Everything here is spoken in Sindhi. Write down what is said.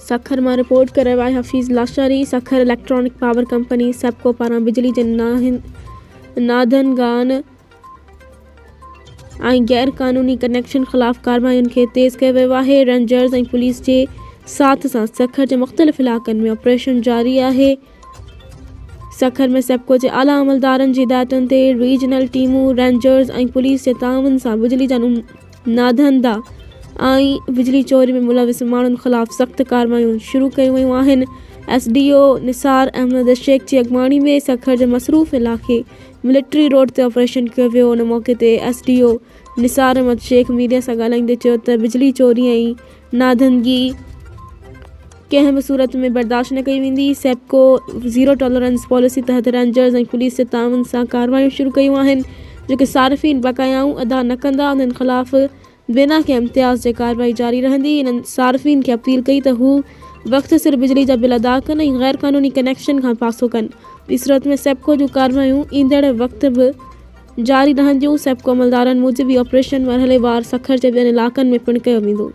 سکر مان رپورٽ ڪري رهيو آهي Hafeez Lashari, Sukkur electronic power company SEPCO پاران بجلي جي نادنگان ۽ غير قانوني ڪنيڪشن خلاف ڪاررواين کي تيز ڪيو ويو آهي، رينجرز ۽ پوليس جي ساٿ سان سکر جي مختلف علائقن ۾ آپريشن جاري آهي، سکر ۾ سيپڪو جي اعليٰ عملدارن جي هدايتن تي ريجنل ٽيمون رينجرز ۽ پوليس جي تعاون سان بجلي جا نادهندا ۽ بجلي چوري ۾ ملوث ماڻهن خلاف سخت ڪارروايون شروع ڪيون ويون آهن. S D O Nisar Ahmed Shaikh جي اڳواڻي ۾ سکر جي مصروف علائقي ملٽري روڊ تي آپريشن ڪيو ويو ان موقعي تي S D O Nisar Ahmed Shaikh media سان ڳالهائيندي چيو ته بجلي چوري ۽ نادهندگي ڪنهن به صورت ۾ برداشت نه ڪئي ويندي، سيپڪو زيرو ٽالرنس پاليسي تحت رينجرز ۽ پوليس جي تعاون سان ڪارروايون شروع ڪيون آهن، جيڪي صارفين بقايائون ادا نه ڪندا انهن خلاف بنا ڪنهن امتياز جي ڪارروائي جاري رهندي، هنن صارفين کي اپيل ڪئي ته هو وقت سر بجلي جا بل ادا ڪن ۽ غيرقانوني ڪنيڪشن کان پاسو ڪن، ٻي صورت ۾ سيپڪو جون ڪارروايون ايندڙ وقت به جاري رهنديون، سيپڪو عملدارن موجب هي آپريشن مرحليوار سکر جي ٻين علائقن ۾ پڻ ڪيو ويندو.